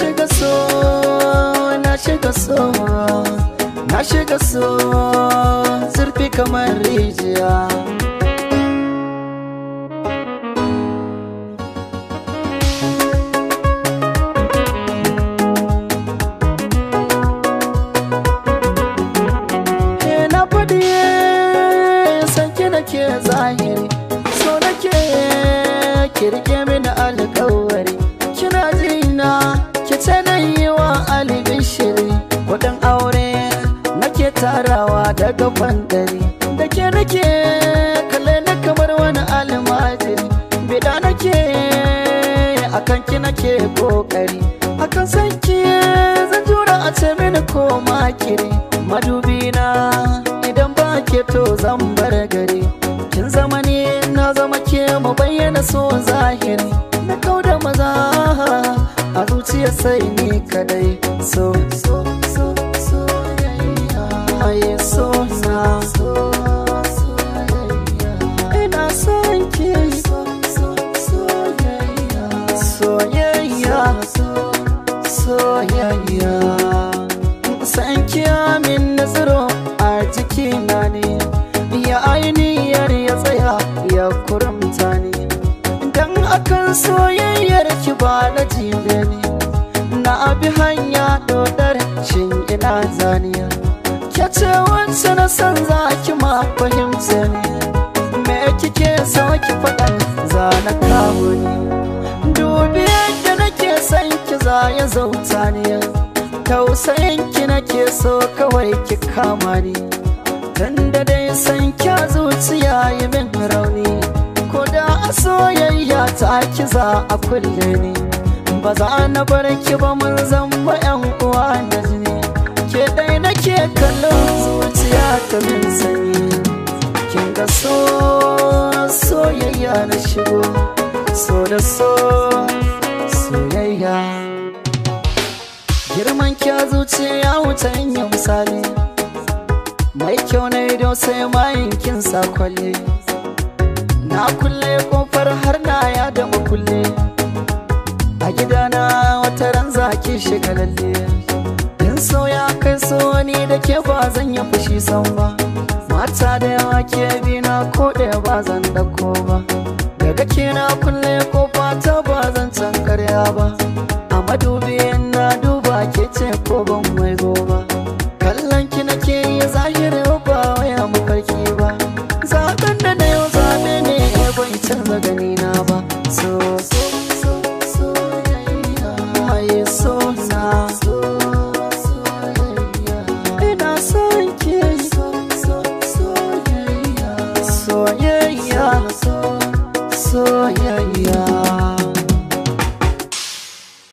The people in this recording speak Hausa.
shiga so, na shiga so, na shiga so, zurfi kamar rijiya. Na faɗi sanki nake zahiri, so nake kirke mini alƙawari. Kina jina ki ce na yi wa albishiri, kuɗin aure nake tarawa daga fandari. Da ke nake kalle na kamar wani almajiri, bida nake akan ki nake kokari. Akan sanki zan jura a ce mini ko makiri. Madubi na idan ba ke to zan bar gari. Kin zama ni na zama ke, mu bayyana so zahiri. Na kauda maza a zuciya sai ni kadai. So so so soyayya, ai so na so soyayya, ina son ki. So so soyayya, soyayya, soyayya. San ki amin nazaro a jikina ne, ya ainihiyar ya tsaya ya kurumta ne. Dan akan soyayyar ki ba na jibe ne, na abi hanya dodar shin ina zaniya. Ke ce wacce na san za ki ma fahimta ne, me kike so ki faɗan za na kawo ni. Dubi yadda nake son ki za ya zauta ne, tausayin ki nake so kawai ki kama ni. Tunda dai san kya zuciya yi min rauni, ko da a soyayya ta ki za a kulle ni. Ba za na bar ki ba mun zama yan uwa na jini. Ke dai nake kallon zuciya ta min sanyi. Kin ga so soyayya na shigo, so da so soyayya. Girman kya zuciya wuce in yi misali, mai kyau na ido sai mayin kin sa kwalle. Na kulle kofar har na ya da makulle, a gidana wata ran zaki shiga lalle. In so ya kai so ni da ke ba zan yi fushi san ba, mata da yawa ke bi na ko ɗaya ba zan ɗauko ba. Daga ke na kulle kofa ta ba zan can karya ba, a madubi na duba ke ce ko ban mai goba. Kallon ki nake yi zahiri ba waya mafarki ba, zaɓen da na yau zaɓe ne bai canza gani na ba. So so